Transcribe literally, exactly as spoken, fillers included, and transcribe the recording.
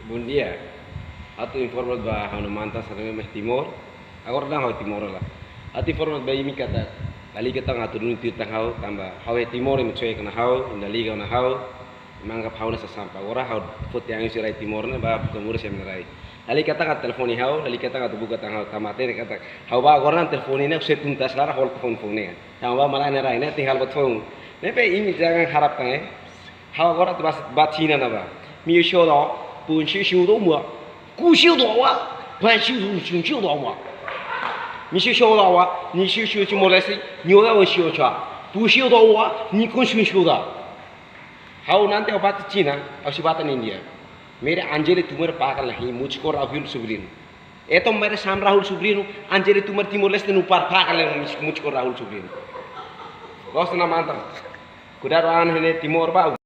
Bom dia. Atu informa ba ha'u-nia mantan sira ne'ebé iha Timor. Agora daudaun ha'u Timor lai. Atu informa ba imi katak, lalika tan atu duni tuir tan ha'u, tanba ha'u iha Timor, imi soe kona ha'u, imi lalika ona ha'u, imi anggap ha'u ne'e sasampa. Agora ha'u foti an husi rai Timor ne'e ba buka moris iha rai. Lalika tan atu telefone ha'u, lalika tan atu buka tan ha'u, tanba hatene katak ha'u ba agora ne'e telefone ne'e, se tuntas laran hola telefone foun ne'e. Tanba malae nia rai ne'e, tinggal buat foun. Ne'ebé imi jangan harap tan, eh. Ha'u agora atu bá, bá Xina ona bá. Mi show da, pun shi show da uma. Ku show da wa, pan shi show show show da uma. Mi shi show da wa, ni shi show Timor-Leste, ni da wa show cha. Pu show da wa, ni kun show show da. Ha'u nanti ha'u bá Xina, ha'u sei bá India. Mere Angele Tumar pakal la hi, mujko Rahul Subrino. Eto mere Sam Rahul Subrino, Angele Tumar Timor-Leste no par pakal la mujko Rahul Subrino. Gosta na mantan. Kudar an hene Timor ba.